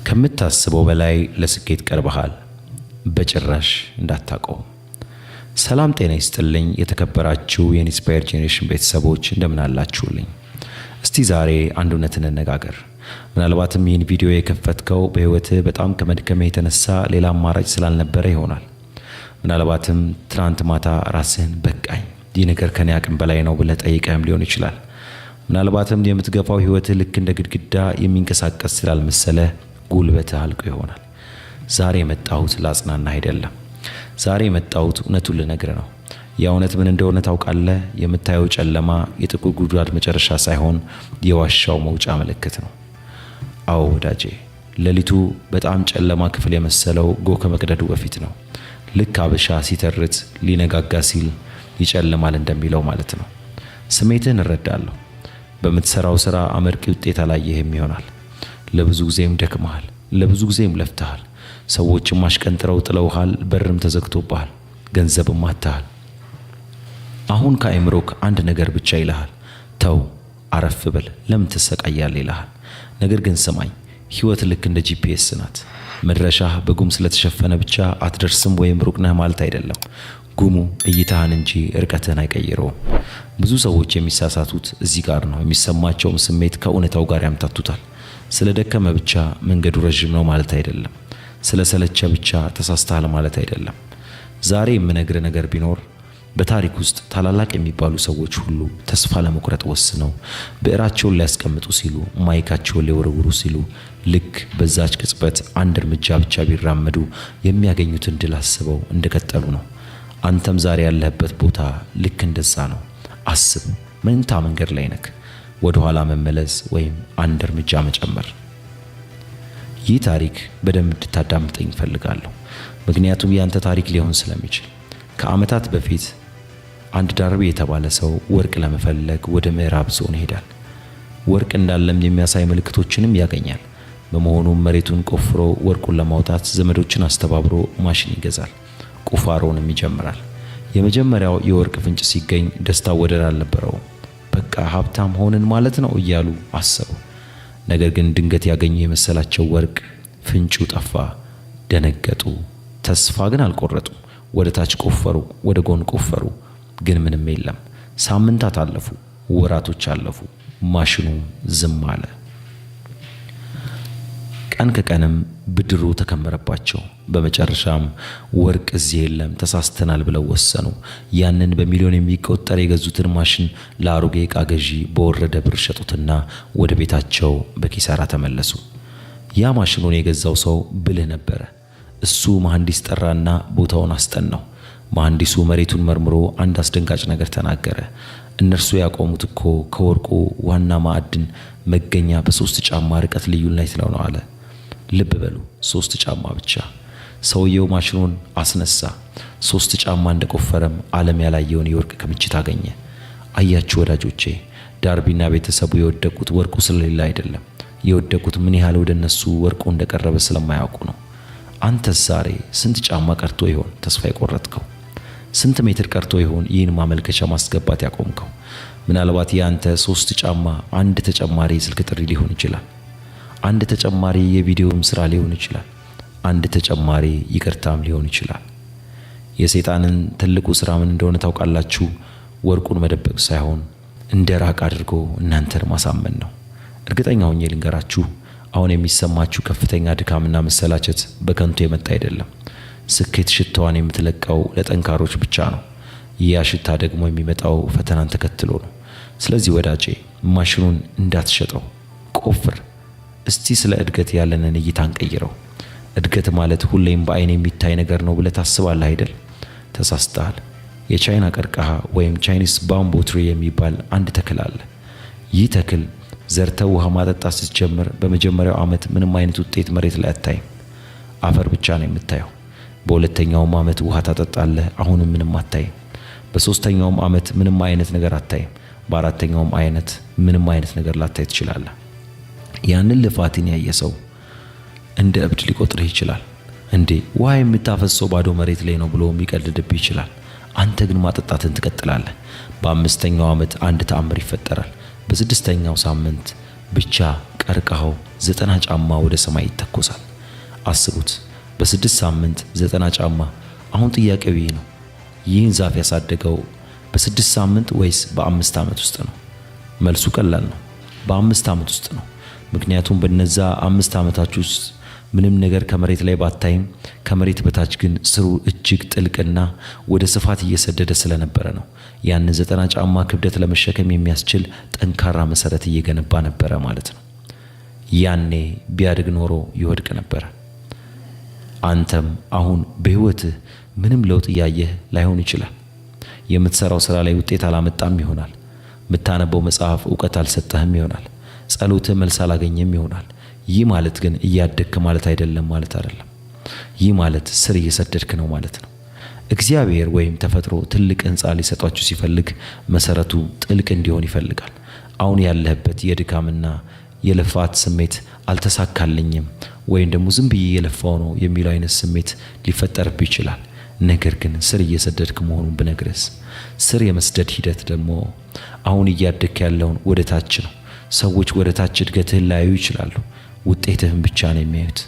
ከምታስበው በላይ ለስኬት ቀርበሃል። በጭራሽ እንዳታቆም። ሰላም ጤና ይስጥልኝ። የተከበራችሁ የ Inspire Generation ቤተሰቦች እንደምን አላችሁልኝ? እስቲ ዛሬ አንድ እውነት እንነጋገር። ምናልባትም ይህን ቪዲዮ የከፈትከው በሕይወትህ በጣም ከመድከምህ የተነሳ ሌላ አማራጭ ስላልነበረ ይሆናል። ምናልባትም ትናንት ማታ ራስህን በቃኝ፣ ይህ ነገር ከኔ አቅም በላይ ነው ብለህ ጠይቀህም ሊሆን ይችላል። ምናልባትም የምትገፋው ሕይወትህ ልክ እንደ ግድግዳ የሚንቀሳቀስ ስላልመሰለህ ጉልበትህ አልቆ ይሆናል። ዛሬ የመጣሁት ላጽናናህ አይደለም። ዛሬ የመጣሁት እውነቱን ልነግርህ ነው። ያ እውነት ምን እንደሆነ ታውቃለህ? የምታየው ጨለማ የጥቁር ጉድጓድ መጨረሻ ሳይሆን የዋሻው መውጫ ምልክት ነው። አዎ ወዳጄ፣ ሌሊቱ በጣም ጨለማ ክፍል የመሰለው ጎህ ከመቅደዱ በፊት ነው። ልክ አበሻ ሲተርት ሊነጋጋ ሲል ይጨልማል እንደሚለው ማለት ነው። ስሜትህን እረዳለሁ። በምትሰራው ስራ አመርቂ ውጤት አላየህም ይሆናል። ለብዙ ጊዜም ደክመሃል፣ ለብዙ ጊዜም ለፍተሃል። ሰዎችም አሽቀንጥረው ጥለውሃል። በርም ተዘግቶብሃል፣ ገንዘብም አጥተሃል። አሁን ከአእምሮክ አንድ ነገር ብቻ ይልሃል፣ ተው፣ አረፍ በል፣ ለምን ትሰቃያለህ ይልሃል። ነገር ግን ስማኝ፣ ህይወት ልክ እንደ GPS ናት። መድረሻህ በጉም ስለተሸፈነ ብቻ አትደርስም ወይም ሩቅ ነህ ማለት አይደለም። ጉሙ እይታህን እንጂ ርቀትህን አይቀይረውም። ብዙ ሰዎች የሚሳሳቱት እዚህ ጋር ነው። የሚሰማቸውም ስሜት ከእውነታው ጋር ያምታቱታል። ስለ ደከመ ብቻ መንገዱ ረዥም ነው ማለት አይደለም። ስለ ሰለቸ ብቻ ተሳስተሃል ማለት አይደለም። ዛሬ የምነግርህ ነገር ቢኖር በታሪክ ውስጥ ታላላቅ የሚባሉ ሰዎች ሁሉ ተስፋ ለመቁረጥ ወስነው ብዕራቸውን ሊያስቀምጡ ሲሉ፣ ማይካቸውን ሊወረውሩ ሲሉ ልክ በዛች ቅጽበት አንድ እርምጃ ብቻ ቢራመዱ የሚያገኙትን ድል አስበው እንደቀጠሉ ነው። አንተም ዛሬ ያለህበት ቦታ ልክ እንደዛ ነው። አስብ፣ መንታ መንገድ ላይ ነህ። ወደ ኋላ መመለስ ወይም አንድ እርምጃ መጨመር። ይህ ታሪክ በደንብ እንድታዳምጠኝ እፈልጋለሁ፣ ምክንያቱም ያንተ ታሪክ ሊሆን ስለሚችል። ከዓመታት በፊት አንድ ዳርቢ የተባለ ሰው ወርቅ ለመፈለግ ወደ ምዕራብ ዞን ይሄዳል። ወርቅ እንዳለም የሚያሳይ ምልክቶችንም ያገኛል። በመሆኑም መሬቱን ቆፍሮ ወርቁን ለማውጣት ዘመዶችን አስተባብሮ ማሽን ይገዛል። ቁፋሮንም ይጀምራል። የመጀመሪያው የወርቅ ፍንጭ ሲገኝ ደስታው ወደር አልነበረውም። በቃ ሀብታም ሆንን ማለት ነው እያሉ አሰቡ። ነገር ግን ድንገት ያገኙ የመሰላቸው ወርቅ ፍንጩ ጠፋ። ደነገጡ። ተስፋ ግን አልቆረጡም። ወደ ታች ቆፈሩ፣ ወደ ጎን ቆፈሩ፣ ግን ምንም የለም። ሳምንታት አለፉ፣ ወራቶች አለፉ። ማሽኑ ዝም አለ። ቀን ከቀንም ብድሩ ተከመረባቸው። በመጨረሻም ወርቅ እዚህ የለም፣ ተሳስተናል ብለው ወሰኑ። ያንን በሚሊዮን የሚቆጠር የገዙትን ማሽን ለአሮጌ ዕቃ ገዢ በወረደ ብር ሸጡትና ወደ ቤታቸው በኪሳራ ተመለሱ። ያ ማሽኑን የገዛው ሰው ብልህ ነበረ። እሱ መሐንዲስ ጠራና ቦታውን አስጠናው። መሐንዲሱ መሬቱን መርምሮ አንድ አስደንጋጭ ነገር ተናገረ። እነርሱ ያቆሙት እኮ ከወርቁ ዋና ማዕድን መገኛ በ3 ጫማ ርቀት ልዩነት ላይ ነው አለ። ልብ በሉ፣ 3 ጫማ ብቻ። ሰውየው ማሽኑን አስነሳ። 3 ጫማ እንደቆፈረም ዓለም ያላየውን የወርቅ ክምችት አገኘ። አያችሁ ወዳጆቼ፣ ዳርቢና ቤተሰቡ የወደቁት ወርቁ ስለሌለ አይደለም። የወደቁት ምን ያህል ወደ እነሱ ወርቁ እንደቀረበ ስለማያውቁ ነው። አንተስ ዛሬ ስንት ጫማ ቀርቶ ይሆን ተስፋ የቆረጥከው? ስንት ሜትር ቀርቶ ይሆን ይህን ማመልከቻ ማስገባት ያቆምከው? ምናልባት የአንተ 3 ጫማ አንድ ተጨማሪ የስልክ ጥሪ ሊሆን ይችላል። አንድ ተጨማሪ የቪዲዮም ስራ ሊሆን ይችላል። አንድ ተጨማሪ ይቅርታም ሊሆን ይችላል። የሰይጣንን ትልቁ ስራ ምን እንደሆነ ታውቃላችሁ? ወርቁን መደበቅ ሳይሆን እንደ ራቅ አድርጎ እናንተን ማሳመን ነው። እርግጠኛ ሆኜ ልንገራችሁ፣ አሁን የሚሰማችሁ ከፍተኛ ድካምና መሰላቸት በከንቱ የመጣ አይደለም። ስኬት ሽታዋን የምትለቀው ለጠንካሮች ብቻ ነው። ያ ሽታ ደግሞ የሚመጣው ፈተናን ተከትሎ ነው። ስለዚህ ወዳጄ ማሽኑን እንዳትሸጠው፣ ቆፍር። እስቲ ስለ እድገት ያለንን እይታ እንቀይረው። እድገት ማለት ሁሌም በአይን የሚታይ ነገር ነው ብለህ ታስባለህ አይደል? ተሳስተሃል። የቻይና ቀርከሃ ወይም Chinese bamboo tree የሚባል አንድ ተክል አለ። ይህ ተክል ዘርተው ውሃ ማጠጣት ስትጀምር በመጀመሪያው ዓመት ምንም አይነት ውጤት መሬት ላይ አታይም። አፈር ብቻ ነው የምታየው። በሁለተኛውም ዓመት ውሃ ታጠጣለህ፣ አሁንም ምንም አታይም። በሶስተኛውም ዓመት ምንም አይነት ነገር አታይም። በአራተኛውም አይነት ምንም አይነት ነገር ላታይ ትችላለህ። ያንን ልፋትን ያየ ሰው እንደ እብድ ሊቆጥርህ ይችላል። እንዴ ውሃ የምታፈሰው ባዶ መሬት ላይ ነው ብሎ ሊቀልድብህ ይችላል። አንተ ግን ማጠጣትን ትቀጥላለህ። በአምስተኛው ዓመት አንድ ተአምር ይፈጠራል። በስድስተኛው ሳምንት ብቻ ቀርቀሃው 90 ጫማ ወደ ሰማይ ይተኮሳል። አስቡት፣ በ6 ሳምንት 90 ጫማ። አሁን ጥያቄው ይህ ነው። ይህን ዛፍ ያሳደገው በ6 ሳምንት ወይስ በ5 ዓመት ውስጥ ነው? መልሱ ቀላል ነው። በ5 ዓመት ውስጥ ነው። ምክንያቱም በነዛ 5 ዓመታት ውስጥ ምንም ነገር ከመሬት ላይ ባታይም ከመሬት በታች ግን ስሩ እጅግ ጥልቅና ወደ ስፋት እየሰደደ ስለነበረ ነው። ያንን 90 ጫማ ክብደት ለመሸከም የሚያስችል ጠንካራ መሰረት እየገነባ ነበረ ማለት ነው። ያኔ ቢያድግ ኖሮ ይወድቅ ነበረ። አንተም አሁን በሕይወትህ ምንም ለውጥ እያየህ ላይሆን ይችላል። የምትሰራው ስራ ላይ ውጤት አላመጣም ይሆናል። የምታነበው መጽሐፍ እውቀት አልሰጠህም ይሆናል። ጸሎትህ መልስ አላገኘም ይሆናል። ይህ ማለት ግን እያደግክ ማለት አይደለም ማለት አይደለም። ይህ ማለት ስር እየሰደድክ ነው ማለት ነው። እግዚአብሔር ወይም ተፈጥሮ ትልቅ ሕንፃ ሊሰጧችሁ ሲፈልግ መሰረቱ ጥልቅ እንዲሆን ይፈልጋል። አሁን ያለህበት የድካምና የልፋት ስሜት አልተሳካልኝም ወይም ደግሞ ዝም ብዬ የለፋው ነው የሚለው አይነት ስሜት ሊፈጠርብህ ይችላል። ነገር ግን ስር እየሰደድክ መሆኑን ብነግርስ? ስር የመስደድ ሂደት ደግሞ አሁን እያደግክ ያለውን ወደ ታች ነው። ሰዎች ወደ ታች እድገትህን ላያዩ ይችላሉ። ውጤትህን ብቻ ነው የሚያዩት።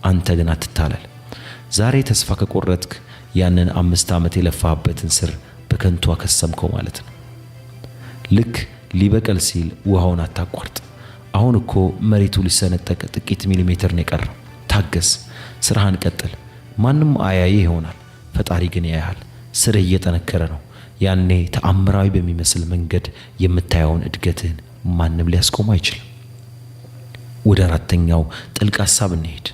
አንተ ግን አትታለል። ዛሬ ተስፋ ከቆረጥክ ያንን 5 ዓመት የለፋህበትን ስር በከንቱ አከሰምከው ማለት ነው። ልክ ሊበቀል ሲል ውሃውን አታቋርጥ። አሁን እኮ መሬቱ ሊሰነጠቅ ጥቂት ሚሊሜትር ነው የቀረው። ታገስ፣ ስራህን ቀጥል። ማንም አያይህ ይሆናል፣ ፈጣሪ ግን ያያል። ስርህ እየጠነከረ ነው። ያኔ ተአምራዊ በሚመስል መንገድ የምታየውን እድገትህን ማንም ሊያስቆም አይችልም። ወደ አራተኛው ጥልቅ ሀሳብ እንሄድ።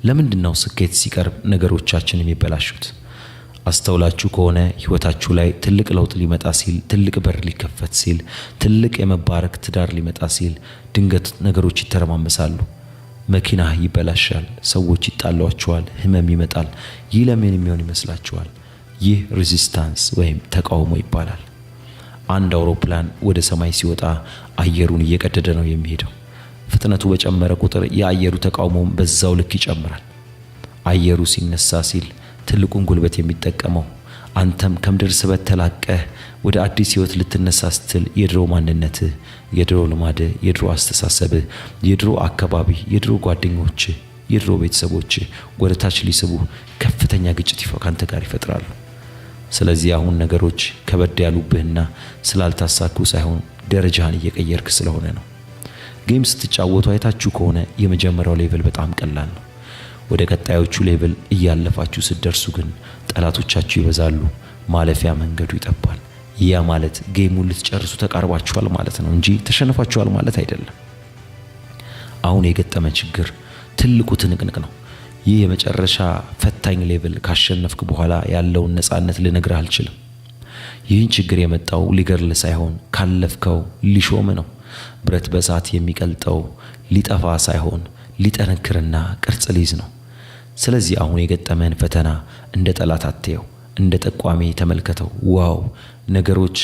ለምንድን ነው ስኬት ሲቀርብ ነገሮቻችን የሚበላሹት? አስተውላችሁ ከሆነ ህይወታችሁ ላይ ትልቅ ለውጥ ሊመጣ ሲል፣ ትልቅ በር ሊከፈት ሲል፣ ትልቅ የመባረክ ትዳር ሊመጣ ሲል ድንገት ነገሮች ይተረማመሳሉ። መኪና ይበላሻል፣ ሰዎች ይጣሏችኋል፣ ህመም ይመጣል። ይህ ለምን የሚሆን ይመስላችኋል? ይህ resistance ወይም ተቃውሞ ይባላል። አንድ አውሮፕላን ወደ ሰማይ ሲወጣ አየሩን እየቀደደ ነው የሚሄደው። ፍጥነቱ በጨመረ ቁጥር የአየሩ ተቃውሞም በዛው ልክ ይጨምራል። አየሩ ሲነሳ ሲል ትልቁን ጉልበት የሚጠቀመው፣ አንተም ከምድር ስበት ተላቀህ ወደ አዲስ ህይወት ልትነሳ ስትል የድሮ ማንነትህ፣ የድሮ ልማድህ፣ የድሮ አስተሳሰብህ፣ የድሮ አካባቢ፣ የድሮ ጓደኞችህ፣ የድሮ ቤተሰቦችህ ወደ ታች ሊስቡ ከፍተኛ ግጭት ካንተ ጋር ይፈጥራሉ። ስለዚህ አሁን ነገሮች ከበድ ያሉብህና ስላልታሳኩ ሳይሆን ደረጃህን እየቀየርክ ስለሆነ ነው። Game ስትጫወቱ አይታችሁ ከሆነ የመጀመሪያው level በጣም ቀላል ነው። ወደ ቀጣዮቹ level እያለፋችሁ ስትደርሱ ግን ጠላቶቻችሁ ይበዛሉ፣ ማለፊያ መንገዱ ይጠባል። ያ ማለት game ኡን ልትጨርሱ ተቃርባችኋል ማለት ነው እንጂ ተሸንፋችኋል ማለት አይደለም። አሁን የገጠመህ ችግር ትልቁ ትንቅንቅ ነው። ይህ የመጨረሻ ፈታኝ level ካሸነፍክ በኋላ ያለውን ነፃነት ልነግርህ አልችልም። ይህን ችግር የመጣው ሊገድልህ ሳይሆን ካለፍከው ሊሾምህ ነው። ብረት በእሳት የሚቀልጠው ሊጠፋ ሳይሆን ሊጠነክርና ቅርጽ ሊይዝ ነው። ስለዚህ አሁን የገጠመህን ፈተና እንደ ጠላት አትየው፣ እንደ ጠቋሚ ተመልከተው። Wow፣ ነገሮች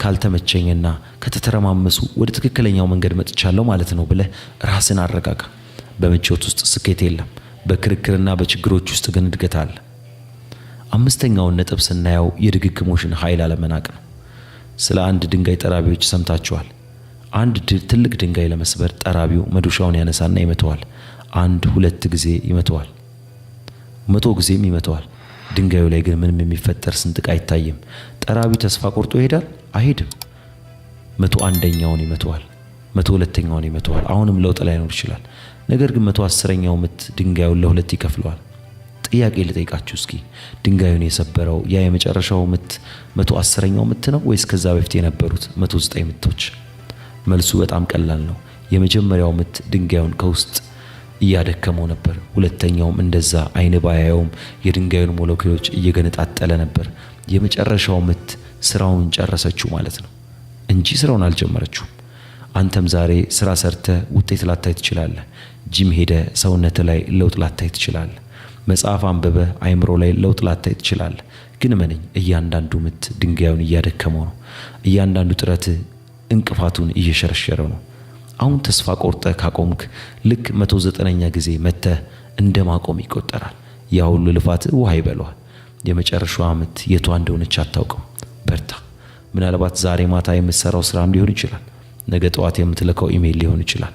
ካልተመቸኝና ከተተረማመሱ ወደ ትክክለኛው መንገድ መጥቻለሁ ማለት ነው ብለህ ራስህን አረጋጋ። በምቾት ውስጥ ስኬት የለም። በክርክርና በችግሮች ውስጥ ግን እድገት አለ። አምስተኛውን ነጥብ ስናየው የድግግሞሽን ኃይል አለመናቅ ነው። ስለ አንድ ድንጋይ ጠራቢዎች ሰምታችኋል። አንድ ትልቅ ድንጋይ ለመስበር ጠራቢው መዶሻውን ያነሳና ይመተዋል። አንድ ሁለት ጊዜ ይመተዋል፣ 100 ጊዜም ይመተዋል። ድንጋዩ ላይ ግን ምንም የሚፈጠር ስንጥቅ አይታይም። ጠራቢው ተስፋ ቆርጦ ይሄዳል? አይሄድም። 101ኛውን ይመተዋል፣ 102ኛውን ይመተዋል። አሁንም ለውጥ ላይኖር ይችላል። ነገር ግን 110ኛው ምት ድንጋዩን ለሁለት ይከፍለዋል። ጥያቄ ልጠይቃችሁ እስኪ፣ ድንጋዩን የሰበረው ያ የመጨረሻው ምት 110ኛው ምት ነው ወይስ ከዛ በፊት የነበሩት 109 ምቶች? መልሱ በጣም ቀላል ነው። የመጀመሪያው ምት ድንጋዩን ከውስጥ እያደከመው ነበር። ሁለተኛውም እንደዛ፣ አይን ባያየውም የድንጋዩን ሞለኪውሎች እየገነጣጠለ ነበር። የመጨረሻው ምት ስራውን ጨረሰችው ማለት ነው እንጂ ስራውን አልጀመረችውም። አንተም ዛሬ ስራ ሰርተህ ውጤት ላታይ ትችላለህ። ጂም ሄደህ ሰውነትህ ላይ ለውጥ ላታይ ትችላለህ። መጽሐፍ አንብበህ አይምሮህ ላይ ለውጥ ላታይ ትችላለህ። ግን እመነኝ፣ እያንዳንዱ ምት ድንጋዩን እያደከመው ነው። እያንዳንዱ ጥረትህ እንቅፋቱን እየሸረሸረው ነው። አሁን ተስፋ ቆርጠህ ካቆምክ ልክ 109ኛ ጊዜ መተህ እንደ ማቆም ይቆጠራል። ያ ሁሉ ልፋት ውሃ ይበላዋል። የመጨረሻዋ ምት የቷ እንደሆነች አታውቅም። በርታ። ምናልባት ዛሬ ማታ የምትሰራው ስራም ሊሆን ይችላል። ነገ ጠዋት የምትልከው ኢሜይል ሊሆን ይችላል።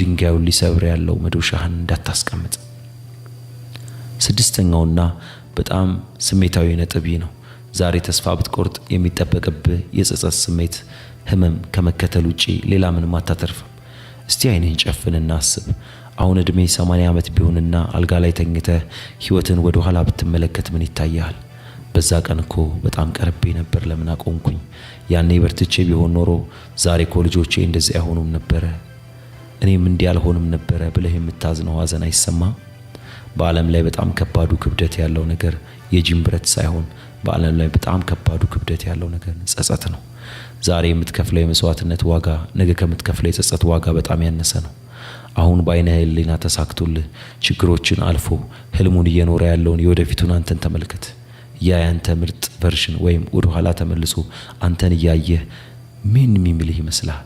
ድንጋዩን ሊሰብር ያለው መዶሻህን እንዳታስቀምጥ። ስድስተኛውና በጣም ስሜታዊ ነጥብ ይህ ነው። ዛሬ ተስፋ ብትቆርጥ የሚጠበቅብህ የጸጸት ስሜት ህመም ከመከተል ውጪ ሌላ ምንም አታተርፍም። እስቲ አይንህን ጨፍንና አስብ። አሁን ዕድሜ 80 ዓመት ቢሆንና አልጋ ላይ ተኝተህ ህይወትን ወደ ኋላ ብትመለከት ምን ይታያል? በዛ ቀን እኮ በጣም ቀርቤ ነበር፣ ለምን አቆምኩኝ? ያኔ በርትቼ ቢሆን ኖሮ ዛሬ እኮ ልጆቼ እንደዚህ አይሆኑም ነበረ፣ እኔም እንዲህ አልሆንም ነበረ ብለህ የምታዝነው ሐዘን አይሰማም? በዓለም ላይ በጣም ከባዱ ክብደት ያለው ነገር የጂም ብረት ሳይሆን በዓለም ላይ በጣም ከባዱ ክብደት ያለው ነገር ጸጸት ነው። ዛሬ የምትከፍለው የመስዋዕትነት ዋጋ ነገ ከምትከፍለው የጸጸት ዋጋ በጣም ያነሰ ነው። አሁን በአይነ ህሊና ተሳክቶልህ ችግሮችን አልፎ ህልሙን እየኖረ ያለውን የወደፊቱን አንተን ተመልከት። ያ ያንተ ምርጥ version ወይም ወደ ኋላ ተመልሶ አንተን እያየህ ምን የሚልህ ይመስልሃል?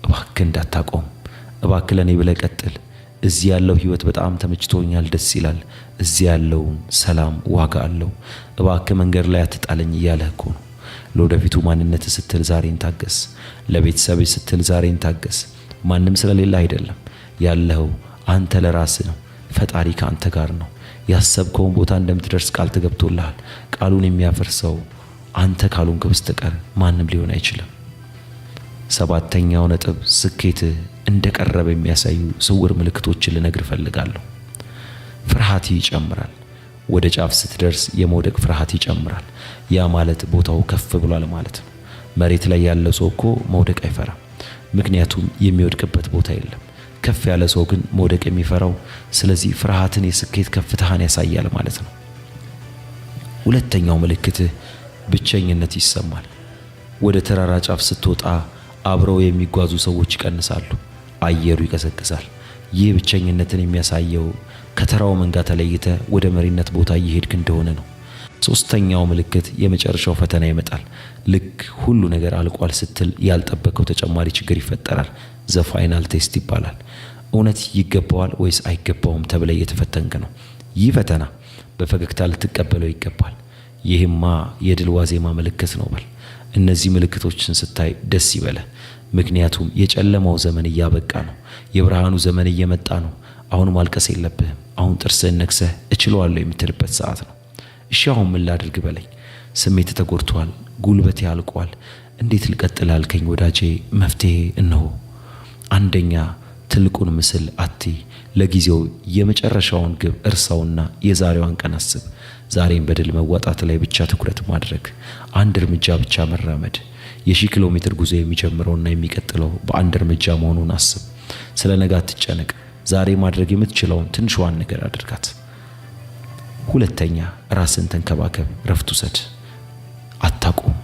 እባክህ እንዳታቆም፣ እባክህ ለእኔ ብለህ ቀጥል። እዚህ ያለው ህይወት በጣም ተመችቶኛል፣ ደስ ይላል። እዚህ ያለውን ሰላም ዋጋ አለው። እባክህ መንገድ ላይ አትጣለኝ እያለህ እኮ ነው። ለወደፊቱ ማንነት ስትል ዛሬን ታገስ። ለቤተሰብ ስትል ዛሬን ታገስ። ማንም ስለሌለ አይደለም ያለኸው አንተ ለራስህ ነው። ፈጣሪ ከአንተ ጋር ነው። ያሰብከውን ቦታ እንደምትደርስ ቃል ተገብቶልሃል። ቃሉን የሚያፈርሰው አንተ ካልሆንክ በስተቀር ማንም ሊሆን አይችልም። ሰባተኛው ነጥብ ስኬትህ እንደቀረበ የሚያሳዩ ስውር ምልክቶችን ልነግር እፈልጋለሁ። ፍርሃት ይጨምራል። ወደ ጫፍ ስትደርስ የመውደቅ ፍርሃት ይጨምራል። ያ ማለት ቦታው ከፍ ብሏል ማለት ነው። መሬት ላይ ያለው ሰው እኮ መውደቅ አይፈራም፣ ምክንያቱም የሚወድቅበት ቦታ የለም። ከፍ ያለ ሰው ግን መውደቅ የሚፈራው፣ ስለዚህ ፍርሃትን የስኬት ከፍታህን ያሳያል ማለት ነው። ሁለተኛው ምልክትህ ብቸኝነት ይሰማል። ወደ ተራራ ጫፍ ስትወጣ አብረው የሚጓዙ ሰዎች ይቀንሳሉ፣ አየሩ ይቀዘቅዛል። ይህ ብቸኝነትን የሚያሳየው ከተራው መንጋ ተለይተ ወደ መሪነት ቦታ እየሄድክ እንደሆነ ነው። ሶስተኛው ምልክት የመጨረሻው ፈተና ይመጣል። ልክ ሁሉ ነገር አልቋል ስትል ያልጠበቀው ተጨማሪ ችግር ይፈጠራል። The final test ይባላል። እውነት ይገባዋል ወይስ አይገባውም ተብለህ እየተፈተንክ ነው። ይህ ፈተና በፈገግታ ልትቀበለው ይገባል። ይህማ የድል ዋዜማ ምልክት ነው በል። እነዚህ ምልክቶችን ስታይ ደስ ይበለህ። ምክንያቱም የጨለማው ዘመን እያበቃ ነው። የብርሃኑ ዘመን እየመጣ ነው። አሁን ማልቀስ የለብህም። አሁን ጥርስህን ነክሰህ እችለዋለሁ የምትልበት ሰዓት ነው። እሺ አሁን ምን ላድርግ በለኝ። ስሜት ተጎድቷል፣ ጉልበቴ አልቋል፣ እንዴት ልቀጥል አልከኝ ወዳጄ፣ መፍትሄ እነሆ። አንደኛ፣ ትልቁን ምስል አትይ። ለጊዜው የመጨረሻውን ግብ እርሳውና የዛሬዋን ቀን አስብ። ዛሬን በድል መዋጣት ላይ ብቻ ትኩረት ማድረግ፣ አንድ እርምጃ ብቻ መራመድ። የ1000 ኪሎ ሜትር ጉዞ የሚጀምረውና የሚቀጥለው በአንድ እርምጃ መሆኑን አስብ። ስለ ነገ አትጨነቅ። ዛሬ ማድረግ የምትችለውን ትንሿን ነገር አድርጋት። ሁለተኛ፣ ራስን ተንከባከብ፣ ረፍት ውሰድ። አታቁም።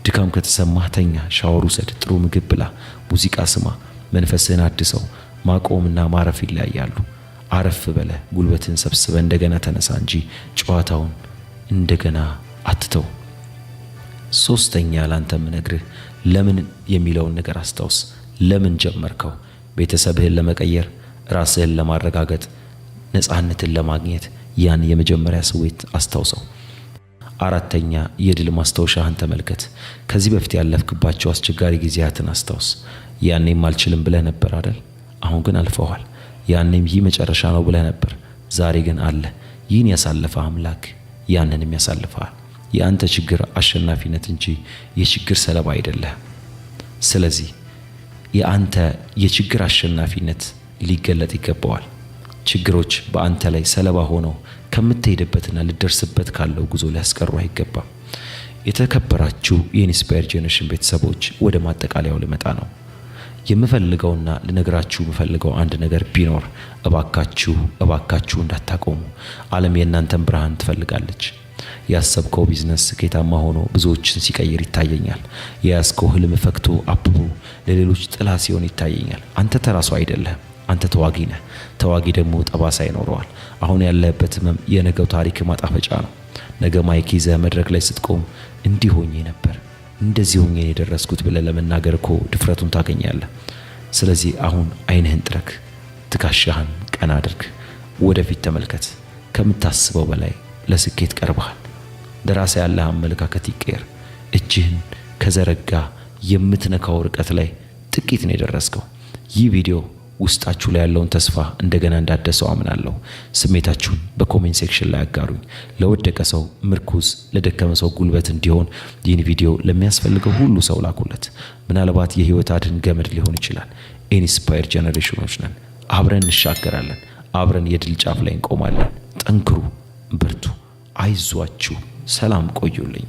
ድካም ከተሰማህ ተኛ፣ ሻወር ውሰድ፣ ጥሩ ምግብ ብላ፣ ሙዚቃ ስማ፣ መንፈስህን አድሰው። ማቆምና ማረፍ ይለያያሉ። አረፍ በለ፣ ጉልበትን ሰብስበ እንደገና ተነሳ እንጂ ጨዋታውን እንደገና አትተው። ሶስተኛ፣ ላንተ ምነግርህ ለምን የሚለውን ነገር አስታውስ። ለምን ጀመርከው? ቤተሰብህን ለመቀየር፣ ራስህን ለማረጋገጥ፣ ነፃነትን ለማግኘት ያን የመጀመሪያ ስዌት አስታውሰው። አራተኛ፣ የድል ማስታወሻህን ተመልከት። ከዚህ በፊት ያለፍክባቸው አስቸጋሪ ጊዜያትን አስታውስ። ያኔም አልችልም ብለህ ነበር አይደል? አሁን ግን አልፈዋል። ያኔም ይህ መጨረሻ ነው ብለህ ነበር፣ ዛሬ ግን አለ። ይህን ያሳለፈ አምላክ ያንንም ያሳልፈሃል። የአንተ ችግር አሸናፊነት እንጂ የችግር ሰለባ አይደለህም። ስለዚህ የአንተ የችግር አሸናፊነት ሊገለጥ ይገባዋል። ችግሮች በአንተ ላይ ሰለባ ሆነው ከምትሄድበትና ልደርስበት ካለው ጉዞ ሊያስቀሩ አይገባም። የተከበራችሁ የ Inspire Generation ቤተሰቦች፣ ወደ ማጠቃለያው ልመጣ ነው። የምፈልገውና ልነግራችሁ የምፈልገው አንድ ነገር ቢኖር እባካችሁ እባካችሁ እንዳታቆሙ። ዓለም የእናንተን ብርሃን ትፈልጋለች። ያሰብከው ቢዝነስ ስኬታማ ሆኖ ብዙዎችን ሲቀይር ይታየኛል። የያዝከው ህልም ፈክቶ አብቦ ለሌሎች ጥላ ሲሆን ይታየኛል። አንተ ተራ ሰው አይደለህም። አንተ ተዋጊ ነህ። ተዋጊ ደግሞ ጠባሳ ይኖረዋል። አሁን ያለህበት ህመም የነገው ታሪክ ማጣፈጫ ነው። ነገ mic ይዘህ መድረክ ላይ ስትቆም እንዲህ ሆኜ ነበር፣ እንደዚህ ሆኜ የደረስኩት ብለህ ለመናገር እኮ ድፍረቱን ታገኛለህ። ስለዚህ አሁን አይንህን ጥረግ፣ ትከሻህን ቀና አድርግ፣ ወደፊት ተመልከት። ከምታስበው በላይ ለስኬት ቀርበሃል። ለራስህ ያለህ አመለካከት ይቀየር። እጅህን ከዘረጋ የምትነካው ርቀት ላይ ጥቂት ነው የደረስከው። ይህ ቪዲዮ ውስጣችሁ ላይ ያለውን ተስፋ እንደገና እንዳደሰው አምናለሁ። ስሜታችሁን በ comment section ላይ አጋሩኝ። ለወደቀ ሰው ምርኩዝ፣ ለደከመ ሰው ጉልበት እንዲሆን ይህን ቪዲዮ ለሚያስፈልገው ሁሉ ሰው ላኩለት። ምናልባት የህይወት አድን ገመድ ሊሆን ይችላል። Inspire Generation ኖች ነን። አብረን እንሻገራለን። አብረን የድል ጫፍ ላይ እንቆማለን። ጠንክሩ፣ በርቱ፣ አይዟችሁ። ሰላም ቆዩልኝ።